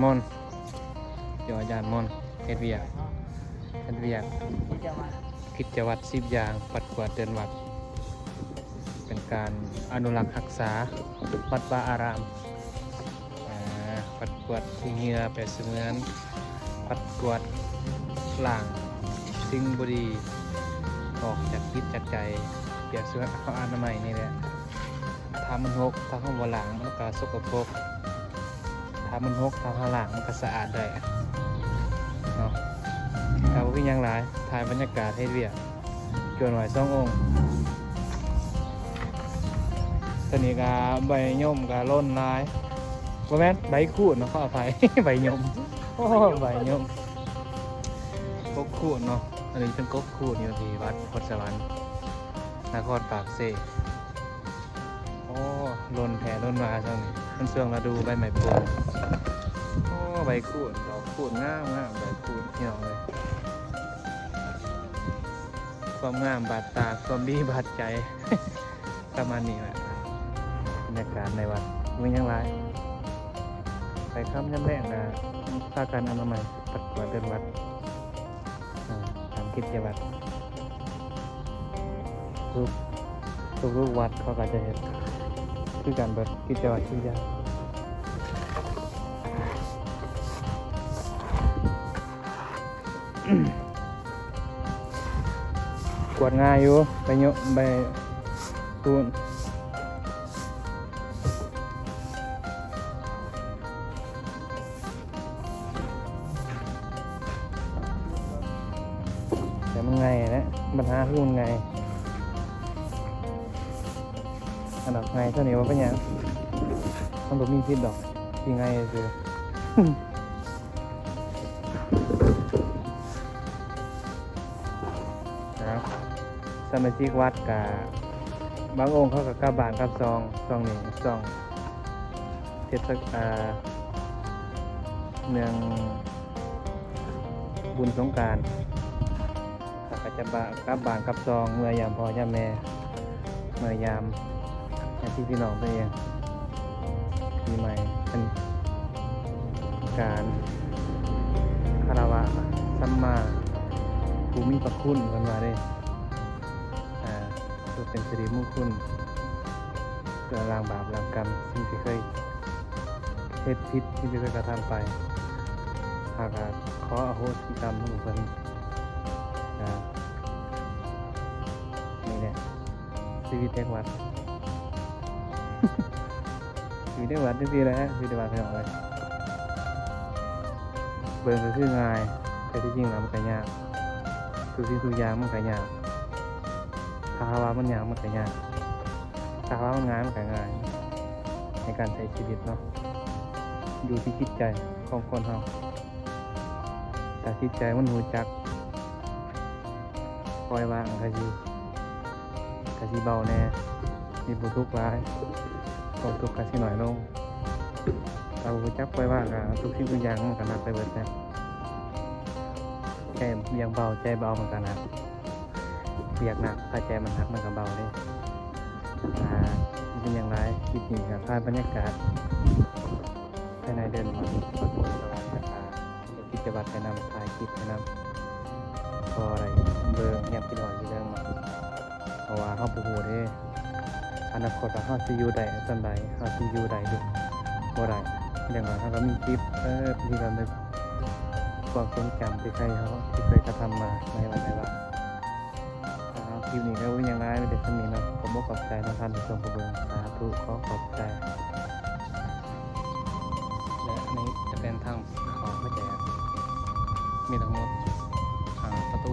ມອນ ເຈົ້າອາຈານມອນ ເຮັດວຽກ ເຮັດວຽກກິດຈະວັດສິບຢ່າງ ປັດກວາດເດີ່ນວັດ ເປັນການອະນຸລັກຮັກສາວັດວາອາຣາມ ອາ ປັດກວາດຂີ້ເຫຍື້ອແປສະເໝືອນ ປັດກວາດລ້າງສິ່ງບໍ່ດີອອກຈາກຈິດຈາກໃຈ ປຽບສະເໝືອນເອົາອະນາໄມນີ້ແຫຼະ. ຖ້າມັນຫົກ ຖ້າເຮົາບໍ່ລ້າງ ມັນກະສົກກະປົກ ຖ້າມັນຫົກ ຖ້າເຮົາລ້າງ ມັນກະສະອາດໄດ້ເນາະ. ກະບໍ່ມີຫຍັງຫຼາຍ ຖ່າຍບັນຍາກາດເຮັດວຽກ ຈວນໄຫວ້ສອງອົງ. ຕອນນີ້ກະໃບຍົມກະຫຼົ່ນຫຼາຍ ບໍ່ແມ່ນ ໃບຂູດເນາະ ຂໍອະໄພ ໃບຍົມ ໂອ້ ໃບຍົມ ກົກຂູດເນາະ. ອັນນີ້ເປັນກົກຂູດຢູ່ທີ່ວັດໂພນສະຫວັນ ນະຄອນປາກເຊ. ໂອ້ ຫຼົ່ນແຜ່ຫຼົ່ນມາຊ່ວງນີ້ ມັນຊ່ວງລະດູໃບໄມ້ປູນ. ໂອ້ ໃບຂູດ ດອກຂູດງາມໆ ໃບຂູດ ພີ່ນ້ອງເອີຍ ຄວາມງາມບາດຕາ ຄວາມດີບາດໃຈ ປະມານນີ້ແຫຼະ. ບັນຍາກາດໃນວັດບໍ່ມີຫຍັງຫຼາຍ ໄປຄ່ຳຍາມແລງກະພາກັນອະນາໄມ ປັດກວາດເດີ່ນວັດ. ອາ ຕາມກິດຈະວັດ ທຸກ ທຸກໆວັດເຂົາກະຈະເຮັດຄືກັນເບິດ ກິດຈະວັດທຸກຢ່າງ. ກວາດງ່າຍຢູ່ ໃບໂຍ ໃບ ປູນ. ແຕ່ມັນໄງ່ແຫຼະ ບັນຫາຄືມັນໄງ່. ອັນດອກໄງ່ເທົ່ານີ້ວ່າເປັນຫຍັງ ມັນບໍ່ມີພິດດອກ ຊິໄງ່ຊື່. ສະມາຊິກວັດກະບາງອົງເຂົາກະກັບບ້ານກັບຊ່ອງ ຊ່ວງນີ້ຊ່ວງເທດສະ ອາ ເນື່ອງບຸນສົງການ ເຂົາກະຈະບາ ກັບບ້ານກັບຊ່ອງ ເມືອຢາມພໍ່ຢາມແມ່ ເມືອຢາມຍາດຕິພີ່ນ້ອງຕົວເອງ. ປີໃໝ່ເປັນການຄາລະວະສຳມາຜູ້ມີພະຄຸນ ເພິ່ນວ່າເດ້ ອາ ເພື່ອເປັນສິລິມຸງຄຸນ ເພື່ອລ້າງບາບລ້າງກຳ ສິ່ງທີ່ເຄີຍເຮັດຜິດ ສິ່ງທີ່ເຄີຍກະທຳໄປ ເຮົາກະຂໍອະໂຫສິກຳນຳເພິ່ນ ອາ ນີ້ແຫຼະ ຊີວິດເດັກວັດ ຊີວິດເດັກວັດຈັ່ງຊີ້ແຫຼະ ຊີວິດເດັກວັດ ພີ່ນ້ອງເອີຍ. ເບິ່ງກະຄືງ່າຍ ແຕ່ທີ່ຈິງແລ້ວມັນກະຍາກ ທຸກສິ່ງທຸກຢ່າງມັນກະຍາກ. ຖ້າຫາກວ່າມັນຍາກ ມັນກະຍາກ ຖ້າຫາກວ່າມັນງ່າຍ ມັນກະງ່າຍ ໃນການໃຊ້ຊີວິດເນາະ. ຢູ່ທີ່ຈິດໃຈຂອງຄົນເຮົາ ຖ້າຈິດໃຈມັນຮູ້ຈັກ ປ່ອຍວາງກະຊິ ກະຊິເບົາແດ່ ຊິບໍ່ທຸກຫຼາຍ ຄວາມທຸກກະຊິໜ້ອຍລົງ. ຖ້າບໍ່ຮູ້ຈັກປ່ອຍວາງກະ ທຸກສິ່ງທຸກຢ່າງມັນກະໜັກໄປເບິດແຫຼະ. ໃຈຢາກເບົາ ໃຈເບົາມັນກະໜັກ ວຽກໜັກ ຖ້າໃຈມັນໜັກມັນກະເບົາເດ້. ອາ ບໍ່ມີຫຍັງຫຼາຍ ຄລິບນີ້ກະຖ່າຍບັນຍາກາດພາຍໃນເດີ່ນວັດ ວັດໂພນສະຫວັນ ແລ້ວກະ ກິດຈະວັດໄປນຳ ຖ່າຍຄລິບໄປນຳ ພໍໄດ້ເບິ່ງຍາມຄິດຮອດ ຊິເບິ່ງເນາະ. ເພາະວ່າເຮົາບໍ່ຮູ້ເດ້ ອະນາຄົດວ່າເຮົາຊິຢູ່ໄດ້ສ່ຳໃດ ເຮົາຊິຢູ່ໄດ້ຫຼືບໍ່ໄດ້. ຢ່າງໜ້ອຍເຮົາກະມີຄລິບ ເອີ ທີ່ລະນຶກ ຄວາມຊົງຈຳທີ່ເຄີຍເຮົາ ທີ່ເຄີຍກະທຳມາໃນວັນໃນວາ. ອາ ຄລິບນີ້ກະບໍ່ມີຫຍັງຫຼາຍ ມີແຕ່ສ່ຳນີ້ເນາະ. ຂອບອົກຂອບໃຈເນາະ ທ່ານຜູ້ຊົມຜູ້ເບິ່ງ ສາທຸ ຂໍຂອບໃຈ. ແລະ ອັນນີ້ຈະເປັນທາງເຂົ້າພະແຈກ ມີທັງໝົດຫ້າປະຕູ.